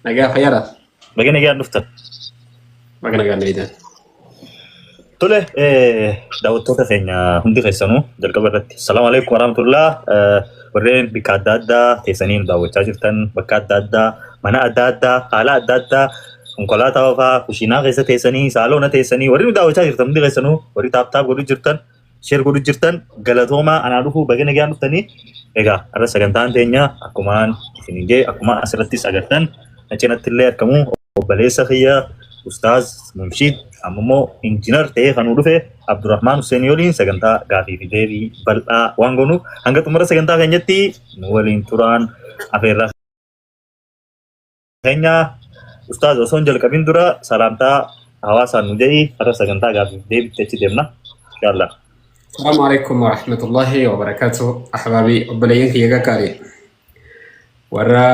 Nagaa fayyaadha. Baga nagaan dhuftan. Baga nagaan deebitan. Tole, daawwattoota keenya hundi keessanuu jalqaba irratti Salaamu alaikum warahmatullah. Warreen bakka adda addaa teessanii nu daawwachaa jirtan, bakka adda addaa, mana adda addaa, haala adda addaa, konkolaataa oofaa, kushiinaa keessa teessanii, saaloona teessanii, warri nu daawwachaa jirtan hundi keessanuu, warri tap tap godhu jirtan, share godhu jirtan, galatoomaa. Anaa dhufuu, baga nagaan dhuftanii. Egaa har'a sagantaan teenya akkumaan isiniin jee, akkuma asirrattis agartan, na cinatti illee argamu obboleessa kiyya Ustaaz Munshiid, ammoo injinar ta'ee kan nu dhufe Abdurrahmaan Hussein waliin sagantaa gaafii fi deebii bal'aa waan goonuuf, hanga xumura sagantaa keenyatti nu waliin turaan afeerraa keenya. Ustaaz, osoo hin jalqabin dura salaamtaa hawaasaan nu jedhi, har'a sagantaa gaafii fi deebiitti achi deemna. Inshallah. Salaamu alaikum warahmatullahi wabarakatuh. Ahbaabii, obboleeyyan kiyya gaggaarii. Warra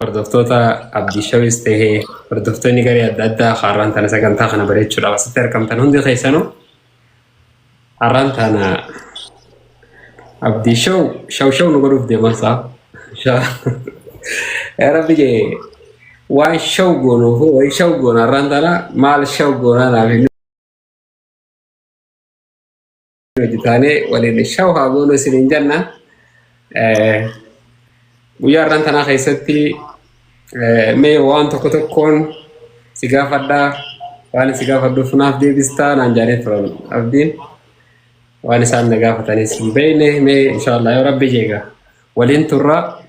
hordoftoota Abdii Shawis tahee, hordoftoonni garee adda addaa har'aan tana sagantaa kana bareechuudhaaf asitti argamtan hundi keessanuu, har'aan tana Abdii Shaw shaw shaw nu godhuuf deemaa isaa. Yaa Rabbi jee, waan shaw goonuuf wayi shaw goona. Har'aan tana maal shaw goonaa naaf hin hojjetaanee waliin shaw haa goonu isiniin jenna. Guyyaa har'aan tanaa keessatti mee waan tokko tokkoon si gaafadhaa, waan si gaafadhuuf naaf deebistaa naan jedhanii turan Abdiin. Waan isaan na gaafatanis hin beekne. Mee inshallah, yoo Rabbi jeega, waliin turra.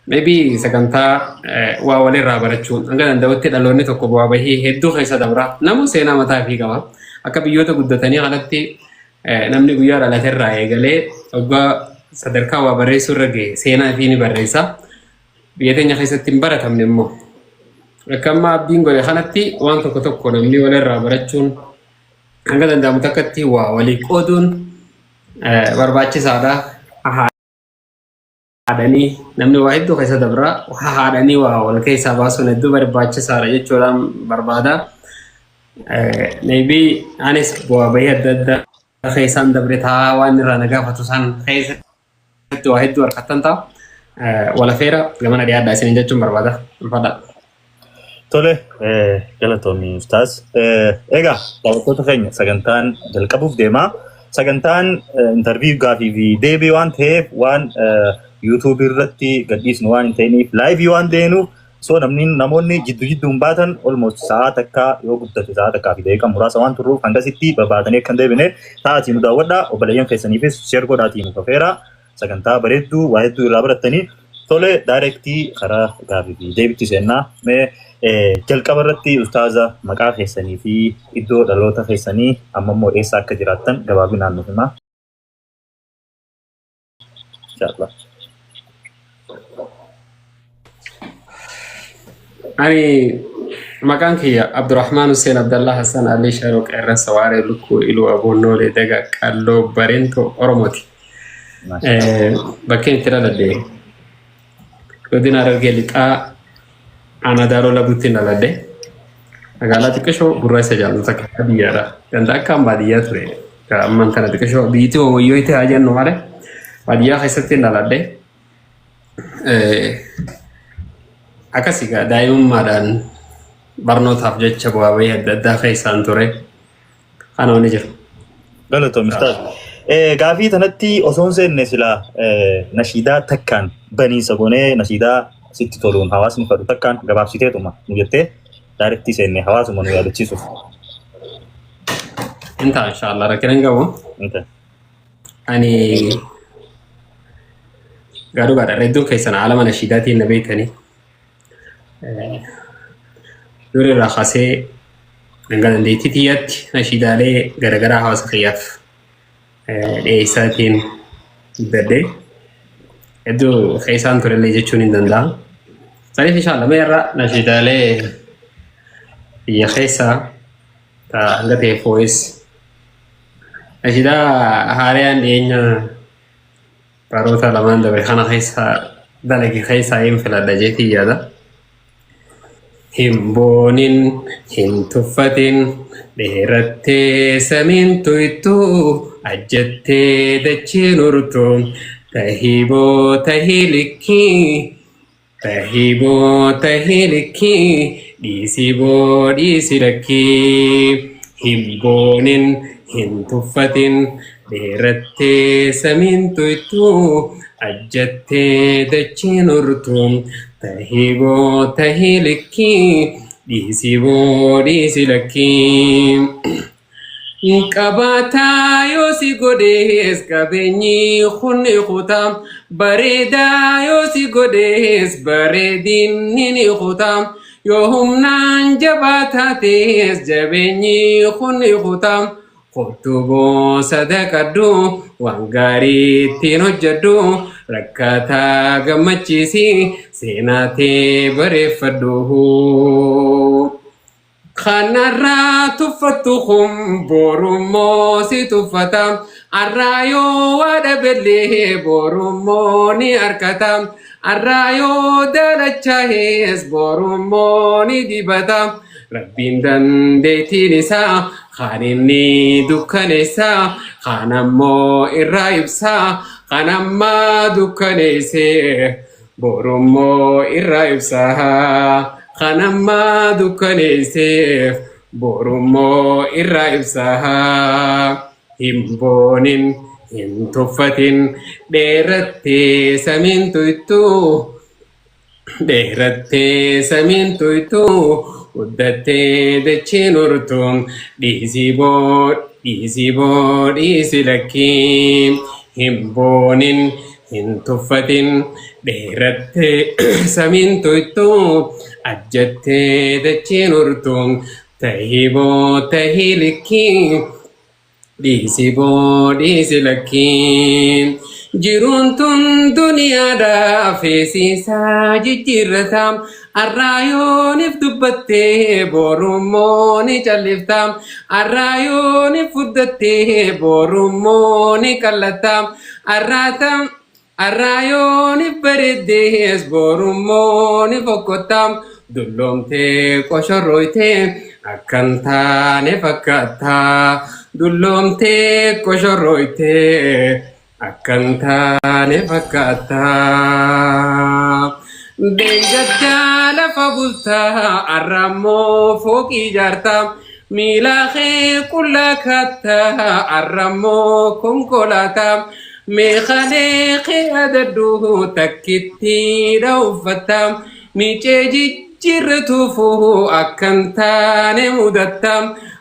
Maybe sagantaa waa walirraa barachuun hanga danda'utti, dhaloonni tokko bu'aa bahii hedduu keessa dabra. Namu seenaa mataa ofii qaba. Akka biyyoota guddatanii kanatti namni guyyaa dhalaterraa eegalee waggaa sadarkaa waa barreessuu irra gahe seenaa ofii ni barreessa. Biyya teenya keessatti hin baratamne immoo. Akka amma Abdiin godhe kanatti waan tokko tokko namni walirraa barachuun, hanga danda'amu takkatti waa walii qooduun barbaachisaadha. Haadhanii namni waa hedduu keessa dabra, haadhanii waa wal keessaa baasuun hedduu barbaachisaadha jechuudhaan barbaada. Maybe anis bu'aa bahii adda addaa keessaan dabre ta'a, waan irraa na gaafatu san keessatti waa hedduu harkattan ta'a. Walafeera gamana dhiyaadhaa isiniin jechuun barbaada. Ulfaadhaa. Tole, galatoomi Ustaaz. Egaa daawwattoota keenya, sagantaan jalqabuuf deema. Sagantaan interview gaafii fi deebii waan ta'eef, waan YouTube irratti gadhiisnu waan hin ta'iniif, live waan deenuuf, so namni namoonni jiddu jidduun baatan almost sa'aa takka, yoo guddate sa'aa takkaa fi daqiiqaa muraasa waan turruuf, hangasitti babaatanii akka hin deebine sa'aatii nu daawwadhaa. Obboleeyyan keessaniifis share godhaatii nu kafeera. Sagantaa bareedduu waa hedduu irraa barattanii. Tole, direct karaa gaafii fi deebitti seennaa. Mee jalqaba irratti ustaaza, maqaa keessanii fi iddoo dhaloota keessanii, amma immoo eessa akka jiraattan gabaabinaan nuuf himaa. Inshallah. Ani maqaan kiyya Abdurrahmaan Hussein Abdallah Hassan Ali Sharoo Qeerransa Waaree Lukkuu Iluu Aboonnoolee Daga Qalloo Bareentoo Oromooti. Bakkeen itti dhaladhe godina Harargee Lixaa, aanaa Daaroo Labuutti dhaladhe. Magaalaa xiqqishoo gurraacha jedhamtu takka biyyaadha. Ganda akkaan baadiyyaa ture. Ammaan tana xiqqishoo biyyittii wayyoo itti haa jennu malee baadiyyaa keessatti dhaladhe. Akkas egaa, daa'imummaadhaan barnootaaf jecha bu'aa bahii adda addaa keessaan ture. Kana wanni jiru. Galatoomi ustaaz. Gaafii tanatti osoo hin seenne silaa nashiidaa takkaan baniinsa goonee, nashiidaa sitti toluun hawaasni fedhu takkaan gabaabsiteetuma nu jettee direct seenne, hawaasuma nu yaadachiisuuf. Inta inshallah rakkina hin qabu. Inta. Ani gaaduu gaadha, hedduun keessan haala mana nashiidaatiin na beektanii. Dur irraa kaasee hanga dandeettii xiyyaatti nashiidaalee garaagaraa hawaasa kiyyaaf dhiyeessaatiin guddadhee, hedduu keessaan turellee jechuun hin danda'a. Saniif inshallah mee irra nashiidaalee biyya keessaa hanga ta'e fooyes, nashiidaa haariyaan dhiyeenya baroota lamaan dabre kana keessa dalage keessaa hin filadha jeetii yaada. Hin boonin, hin tuffatin, dheerattee samiin tuytu, ajjattee dacheen urtu. Tahii boo tahii likkii, tahii boo tahii likkii, dhiisii boo dhiisi lakkii. Hin boonin, hin tuffatin, dheerattee samiin tuytuu, ajjattee dachiin urtuu. Tahii boo tahii likkii, dhiisii boo dhiisi lakkii. Qabaataa yoo si godhees qabeenyi kun ni kuta. Bareedaa yoo si godhees bareedinni ni kuta. Yoo humnaan jabaa taates jabeenyi kun ni kuta. Kottu boo sadaqadhu, waan gaarii ittiin hojjedhu, rakkataa gammachiisi, seenaa tee bareeffadhu. Kanarraa tuffattu kun borummoo si tuffata. Arraa yoo waa dhabellee borummoo ni argata. Arraa yoo daalachaa'es borummoo ni dibata. Rabbiin dandeettiin isaa kan inni dukkaneessa, kan ammoo irraa ibsa, kan ammaa dukkaneesse borummoo irraa ibsa. Kan ammaa dukkaneesseef borummoo irraa ibsa. Hin boonin, hin tuffatin, dheerattee samiin tuytuu, dheerattee samiin tuytuu, guddattee dachiin urtuu. Dhiisii boo dhiisii boo dhiisi lakkii. Hin boonin, hin tuffatin, dheerattee samiin tuytuu, ajjattee dachiin urtuu. Tahii boo tahii likkii, dhiisi boo dhiisi lakkii. Jiruun tun duniyaadhaa feesiisaa jijjiirrata. Arraa yoonif dubbattee borummoo ni callifta. Arraa yoonif furdattee borummoo ni qallatta. Arraata arraa yoonif bareeddees borummoo ni fokkotta. Dulloomtee qoshorroytee akkan taane fakkaata. Dulloomtee qoshorroytee akkan taane fakkaata. Deeggaddaa lafa bultaa, arrammoo fooqii ijaartaa. Miila kee qullaa kaattaa, arrammoo konkolaataa. Meeshaalee kee adaddu takkittiidha uffatta. Miicee jijjiirratuufu akkan taane mudatta.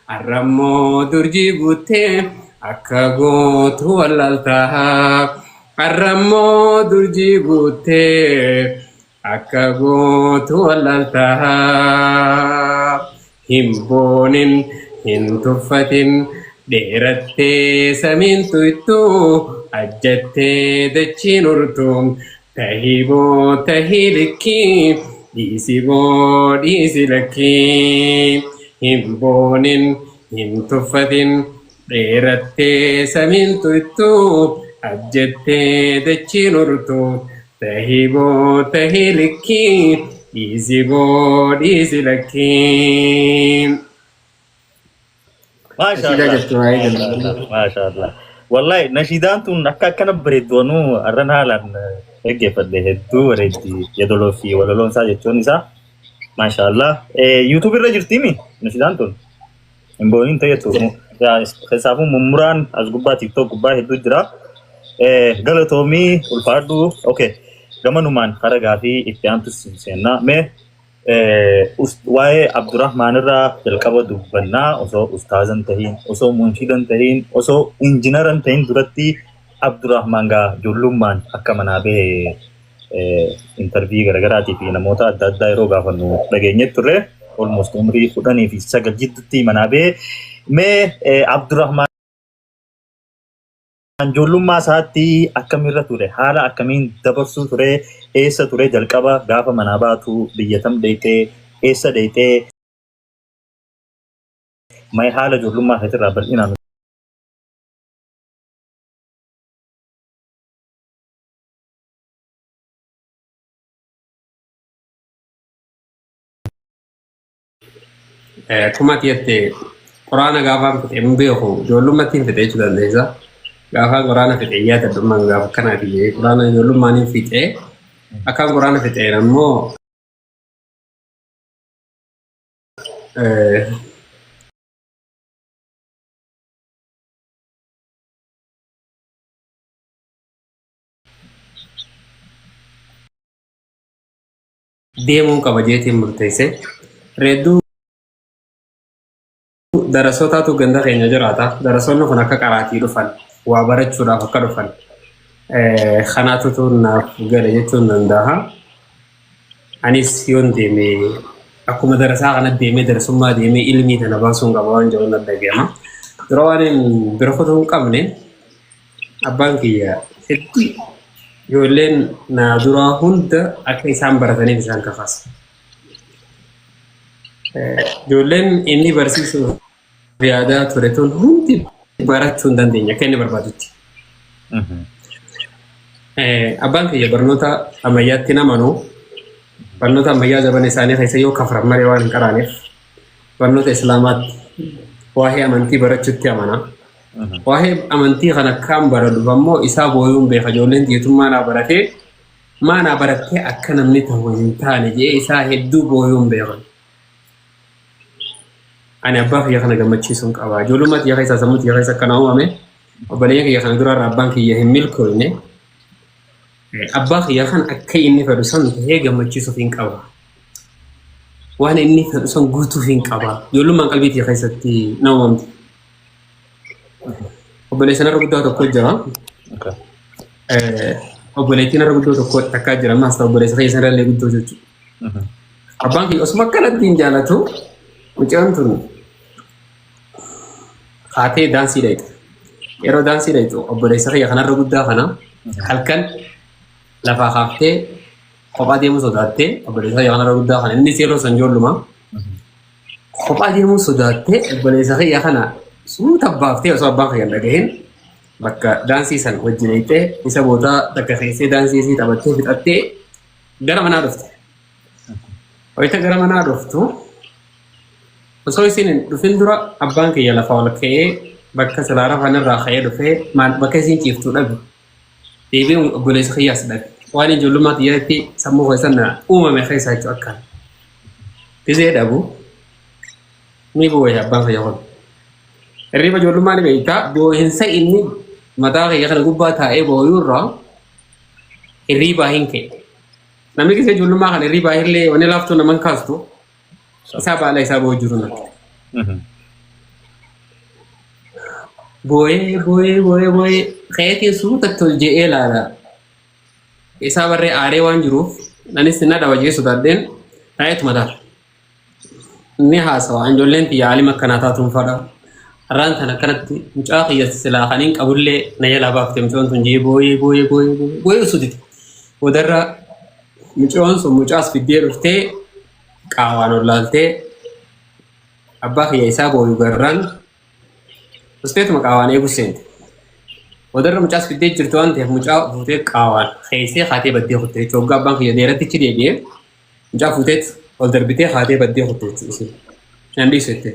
Arrammoo durjii guuttee akka gootu wallaaltaa. Arrammoo durjii guuttee akka gootu wallaaltaa. Hin boonin, hin tuffatin, dheerattee samiin tuytuu, ajjattee dachiin urtuu. Tahii boo tahii likkii, dhiisi boo dhiisi lakkii. Hin boonin, hin tuffatin, dheerattee samiin tuytuu, ajjattee dachiin urtuu. Tahii boo tahii likkii, dhiisi boo dhiisi lakkii. Maasha Nashiidaa Allah. jirtu waa'ee Maasha jalqabaa. Allah. Maasha Allah. Wallahi nashiidaan tun akka akkana bareeddu anuu arran haalaan dhaggeeffadhe, hedduu bareeddi, yadoloo fi walaloon isaa jechuun isaa. Maasha Allah. YouTube irra jirtiimi nashiidaan tun? Hin booniin ta'etu. Keessaafuu mummuraan as gubbaa TikTok gubbaa hedduu jira. Galatoomii, ulfaadhu. Okay. Gamanumaan kara gaafii itti aantu seennaa. Mee waa'ee Abdurrahmaan irraa jalqaba dubbannaa, osoo ustaazan tahiin, osoo munshidan tahiin, osoo injinaran tahiin duratti Abdurrahmaan gaa ijoollummaan akka manaa bahe interview garaagaraatii fi namoota adda addaa yeroo gaafannu dhageenye turre. Almost umrii 19 jidduutti manaa bahe. Mee Abdurrahmaan ijoollummaa isaatti akkamirra ture? Haala akkamiin dabarsuu ture? Eessa ture jalqaba gaafa manaa baatu? Biyya tam dheeyxee? Eessa dheeyxee? Mee haala ijoollummaa keetirraa bal'inaan. Akkuma ati jette, quraana gaafaan fixe hin beeku, ijoollummaatti hin fixe jechuu dandeessa. Gaafa quraana fixee yaadadhummaan gaafa akkanaati jee quraana ijoollummaan hin fixee akkaan quraana fixeen ammoo deemuun qaba jeetiin murteesse. Reedduu darasootaatu ganda keenya jiraata. Darasoonni kun akka qaraatii dhufan waa barachuudhaaf akka dhufan kanaatu naaf gale jechuun danda'a. Anis yoon deeme akkuma darasaa kana deemee darasummaa deemee ilmii tana baasuun qaba waan jedhuun dhaga'ama. Dura waan hin bira kutuu hin qabne abbaan kiyya hedduu ijoolleen naa duraa hunda akka isaan barataniif isaan kakaasa. Ijoolleen inni barsiisuuf yaadaa ture tun hundi barachuu hin dandeenye akka inni barbaadutti. Abbaan kiyya barnoota ammayyaatti hin amanu. Barnoota ammayyaa zabana isaanii keessa yoo kafran malee waan hin qaraaneef barnoota islaamaatti waa'ee amantii barachuutti amana. Waa'ee amantii kana akkaan baradhuuf ammoo isaa booyuun beeka ijoolleen jeetummaa naa baratee maa naa barattee akka namni ta'u hin taane jee isaa hedduu booyuun beekan. Ani abbaa kiyya kana gammachiisuun qaba. Ijoollummaa kiyya keessaa sammuu kiyya keessa akkana uumame. Obboleeyyan kiyya kana duraarra abbaan kiyya hin milkoofne. Abbaa kiyya kan akka inni fedhu san tahee gammachiisuuf hin qaba. Waan inni fedhu san guutuuf hin qaba. Ijoollummaan qalbii kiyya keessatti na uumamte. Obboleessa narra guddaa tokko jira. Obboleettii narra guddoo tokko takkaa jira. Ammas ta'u obboleessa kiyya sanarra guddoo jechuudha. Abbaan kiyya osuma akkanatti hin jaalatu mucaan tun haatee daansii dhayxe. Yeroo daansii dhayxu obboleessa kiyya kanarra guddaa kana halkan lafaa kaaftee kophaa deemuu sodaattee obboleessa kiyya kanarra guddaa kana innis yeroo san ijoolluma kophaa deemuu sodaattee obboleessa kiyya kana suuta baaftee osoo abbaan kiyya hin dhagahin bakka daansii san wajjin dhayxee isa boodaa takka keessee daansii isii taphattee fixattee gara manaa dhufte. Wayita gara manaa dhuftu osoo isin hin dhufin dura abbaan kiyya lafa ol ka'ee bakka silaa rafan irraa ka'ee dhufee maal bakka isin ciiftu dhabe. Deebiin obboleessa kiyyaas dhabe. Waan ijoollummaa kiyyaatti sammuu keessan na uumame keessaa jechuudha akkaan. Gizee dhabu ni boo'e abbaan kiyya kun. Hirriba ijoollummaa ni beektaa boo'insa inni mataa kiyya kana gubbaa taa'ee boo'uu irraa hirriibaa hin ka'e. Namni gisee ijoollummaa kana hirriibaa illee wanni laaftuu naman kaastu isaa baala isaa boo'u jiru natti. Boo'ee boo'ee boo'ee boo'ee ka'eetiin suutatti ol je'ee ilaala. Isaa barree aaree waan jiruuf anis na dhaba jee sodaadheen taa'eetuma laala. Ni haasawa ijoolleen tiyya aalima akkanaa taatuun fadha. Har'aan tan akkanatti mucaa kiyya silaa kan hin qabullee na jalaa baafte mucoon tun jee boo'ee boo'ee boo'ee boo'ee boo'ee osoo dide. Boodarra mucoon sun mucaas fiddee dhuftee qaawaan ol laaltee abbaa kiyya isaa booyu garraan Usteetuma qaawaan eeguu seente. Boodarra mucaas fiddee jirti waan ta'eef mucaa fuutee qaawaan keessee kaatee baddee kutte jechuudha. Waggaa abbaan kiyya dheerattichi deebi'ee mucaa fuuteet ol darbitee kaatee baddee kutte jechuudha isiin. Nan dhiisu jettee.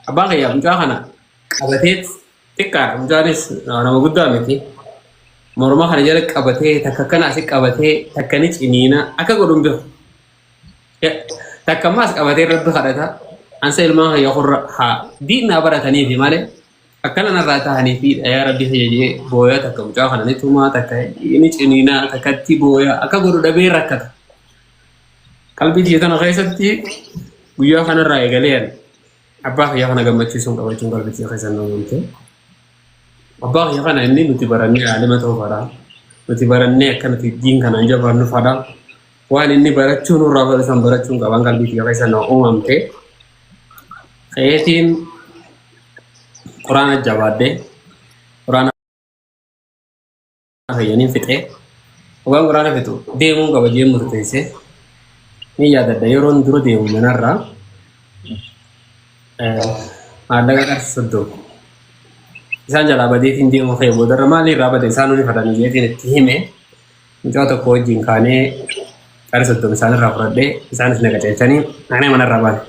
Abbaan kiyya mucaa kana qabateet xiqqaadha. Mucaanis nama guddaa miti. Morma kana jala qabatee takka akkana asi qabatee takka ni ciniina akka godhu hin beeku. Takka ammaas qabatee rabbi kadhata. Ansa ilmaan kiyya kurra haa diinaa barataniifi malee akkana narraa tahaniifi yaa rabbi kiyya jee booya takka mucaa kana ni tumaa takka ni ciniinaa takkatti booya akka godhu dhabee rakkata. Qalbii tiyya tana keessatti guyyaa kanarraa eegalee ani abbaa kiyya kana gammachiisuun qaba jechuun qalbii tiyya keessa na uumamte. Abbaa kiyya kana inni nuti barannee aalima ta'uu fadha. Nuti barannee akka nuti diin kanaan jabaannu fadha. Waan inni barachuu nurraa fedhu san barachuun qaban qalbii tiyya keessa na uumamte. Ka'eetiin quraana jabaadhe. Quraana fayyaniin fixee. Waan quraana fixu deemuun qaba jee murteesse. Ni yaadadha yeroon dura deemu manarraa maallaqa qarshii 30 isaan jalaa badeetiin deemu ka'e boodarra maali irraa bade isaan ni fadhanii jeetiin itti hime. Mucaa tokko wajjin kaanee qarshii 30 isaan irraa fudhadhee isaanis na qaceelchanii ani manarraa baane.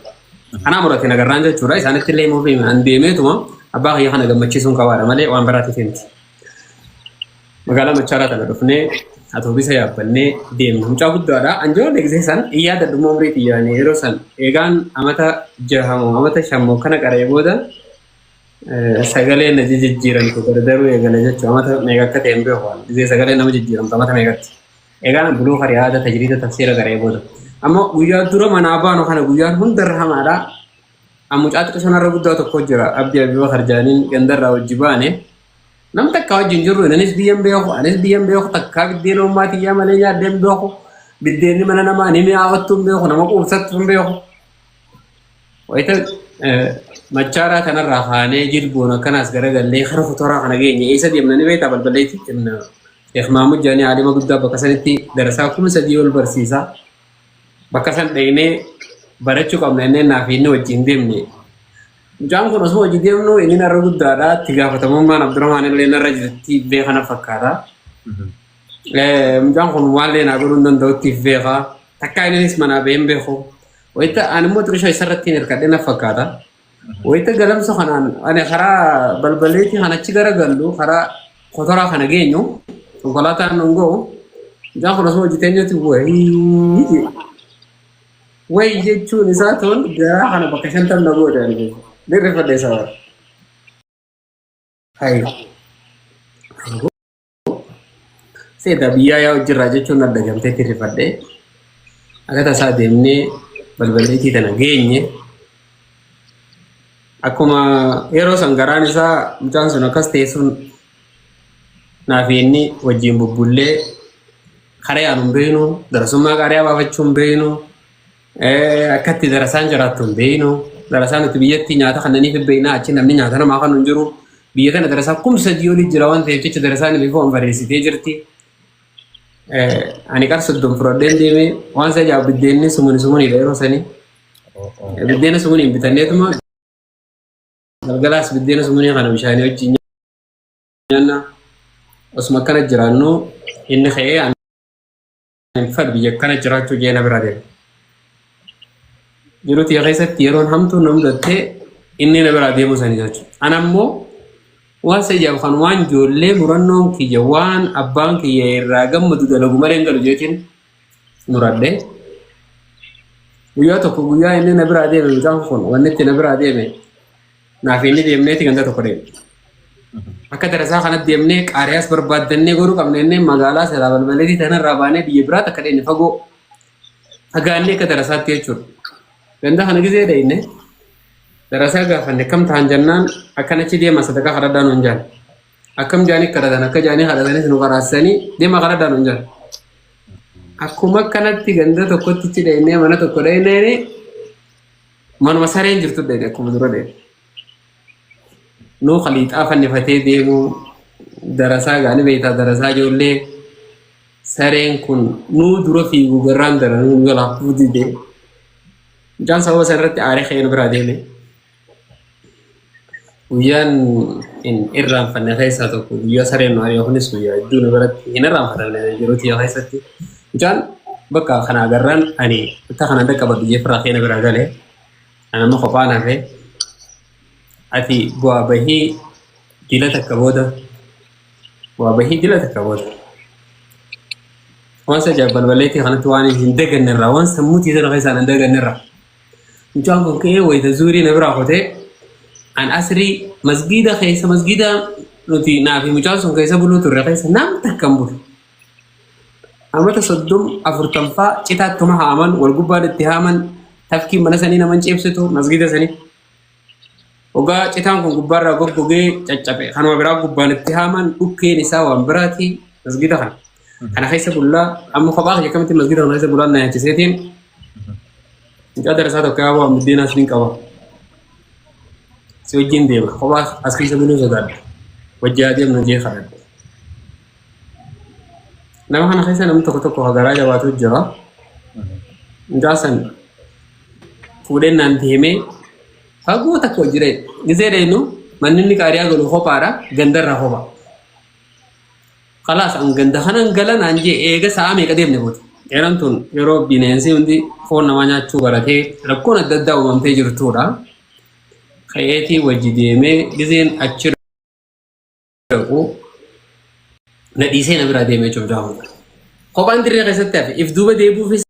Anaa murate nagarraan jechuudha. Isaanitti illee himuuf hime. An deemeetuma abbaa kiyya kana gammachiisuun qabaadha malee waan biraatiif miti. Magaalaa Machaaraa tana dhufnee atoobisa yaabbannee deemne. Mucaa guddaadha. Anjoollee gisee san iyyaa dadhummaa umrii xiyyaanii yeroo san eegaan amata jahamoo amata shammoo kana qaree booda sagalee na jijjiiramtu gargaruu eegale jechuudha. Amata meeqa akka ta'e hin beeku. Gisee sagalee nama jijjiiramtu amata meeqatti. Eegaan buluu hariyaada tajriida tafsiira qaree booda. Amma guyyaa dura manaa baanu kana guyyaan hundarra hamaadha. Amma mucaa xiqqoo narra guddaa tokko jira. Abdii Abibakar Jaaniin gandarraa wajji baane. Nam takka wajjin jirru anis biyyan beeku anis biyyan beeku takkaa biddeen ummaa tiyyaa malee nyaadhee hin beeku. Biddeenni mana namaa ni mi'aawattu hin beeku nama quubsattu hin beeku. Wayita machaaraa kanarraa kaanee jilboon akkanaas garagallee kara kutoraa kana geenye eessa deemna ni beektaa balballeetti deemna. Sheekh Mahmud Jaanii aalima guddaa bakka sanitti darasaa 3000 ol barsiisa. Bakka san dhaynee barachuu qabna innee naaf inni wajjin deemne. Mucaan kun osoo hojii deemnu inni narra guddaadha. Itti gaafatamummaan Abdurrahmaan illee narra jirti beekana fakkaata. Mucaan kun waan naa godhuu hin danda'utti beeka. Takkaa innis manaa bahee hin beeku. Wayita ani immoo xiqqisho isarratti hin hirkadhe na fakkaata. Wayita galamsa kanaan ani karaa balbaleetii kan achi garagallu karaa kotoraa kana geenyu konkolaataan nun ga'u. Mucaan kun osoo hojii teenyutti wayii wayi jechuun isaa tun garaa kana bakka shantam na goote ani jechuudha. Dirrifadhe isaa bara. Hayi. Seeta biyyaa yaa hojirraa jechuun adda gamtee tirrifadhe. Akka tasaa deemnee balballeetii tana geenye. Akkuma yeroo san garaan isaa mucaan sun akkas ta'e sun naaf inni wajjin bubbullee karaa yaanu hin beeknu, darasummaa qaariyaa baafachuu hin beeknu, akka itti darasaan jiraattu hin beeknu. Darasaan nuti biyyatti nyaata kannaniif hin beekna, achi namni nyaata namaa kan hin jiru. Biyya tana darasaa 3000 olii jira waan ta'eef jecha darasaan bifa waan bareessitee jirti. Ani qar 30 fudhadheen deeme waan isa ajaa'ibu biddeenni sumuni sumuniidha yeroo sanii. Biddeena sumuniin bitanneetuma galgalaas biddeena sumunii kana bishaanii wajjin nyaanna. Osuma akkana jiraannu inni ka'ee ani hin fedhu biyya akkana jiraachuu jee na bira deema. Jiruu tiyya keessatti yeroon hamtuun na mudatte inni na biraa deemuu sanii jechuudha. Ana ammoo waan isa ijaabu kan waan ijoollee murannoon kiyya waan abbaan kiyya irraa gammadu dalagu malee hin galu jeetiin muradhe. Guyyaa tokko guyyaa inni na biraa deeme mucaan kun wanni itti na biraa deeme naaf inni deemneeti ganda tokko deeme. Akka darasaa kanatti deemnee qaariyaas barbaaddannee godhuu qabna innee magaalaa silaa balbaleetii tanarraa baanee biyya biraa takka deemne fagoo fagaannee akka darasaatti jechuudha. Ganda kana gizee dhayne darasaa gaafanne akkam ta'an jennaan akkanachi deema sadaqaa kadhadhaa nuun jaan. Akkam jaanii kadhatan akka jaanii kadhatanis nu qaraasisanii deema kadhadhaa nuun jaan. Akkuma akkanatti ganda tokkotti itti dhaynee mana tokko dhaynee manuma sareen jirtu dhayne akkuma dura dhayne. Nuu khaliixaa fannifatee deemuu darasaa gaanii beektaa darasaa ijoollee sareen kun nuu dura fiigu garraan daranuu nu jalaa kufuu dide. Mucaan sababa sana irratti aaree ka'ee nu biraa deeme. Guyyaan hin irraanfanne keessaa tokko guyyaa sareen nu ari'e kunis guyyaa hedduu nu biratti hin irraanfatamne yeroo tiyya keessatti. Mucaan bakka kana agarraan ani akka kana dhaqqabadhu jee firraa ka'ee na biraa gale. Ani amma kophaan hafe. Ati bu'aa bahii dila takka booda bu'aa bahii dila takka booda waan sa ajaa'ib balbaleetii kanatti waan hin daganne irraa waan sammuu tiisana keessaan hin daganne irraa mucaan kun ka'ee wayita zuurii na biraa kotee an asrii masgiida keessa masgiida nuti naa fi mucaan sun keessa buluu turre keessa nam takka hin bulu. Amata soddom afurtamfaa citaattuma haaman wal gubbaan itti haaman tafkiin mana sanii naman ceebsitu masgiida sanii. Ogaa citaan kun gubbaarraa goggogee caccabe kanuma biraa gubbaan itti haaman dhukkeen isaa waan biraati masgiida kana. Kana keessa bullaa amma kophaa kiyya akkamitti masgiida kana keessa bulaan na yaachiseetiin mucaa darasaa tokko yaa waan buddeena asiin qaba. Si wajjin deema kophaa as keessa buluu sodaadha. Wajjin adeemnu jee kadhadhe. Nama kana keessa namni tokko tokko garaa jabaatu jira. Mucaa san fuudheen naan deemee fagoo takka hojii dha'e. Gizee dhaynu manni inni qaariyaa galu kophaadha gandarraa kopha. Kalaas an ganda kanan gala naan jee eega sa'a meeqa deemne booda. Yeroon tun yeroo bineensi hundi foon namaa nyaachuu baratee rakkoon adda addaa uumamtee jirtudha. Ka'eetii wajji deemee gizeen achi dhaqu Na dhiisee na biraa deemee jechuudha. Kophaan dirree keessatti hafe if duuba deebi'uufis.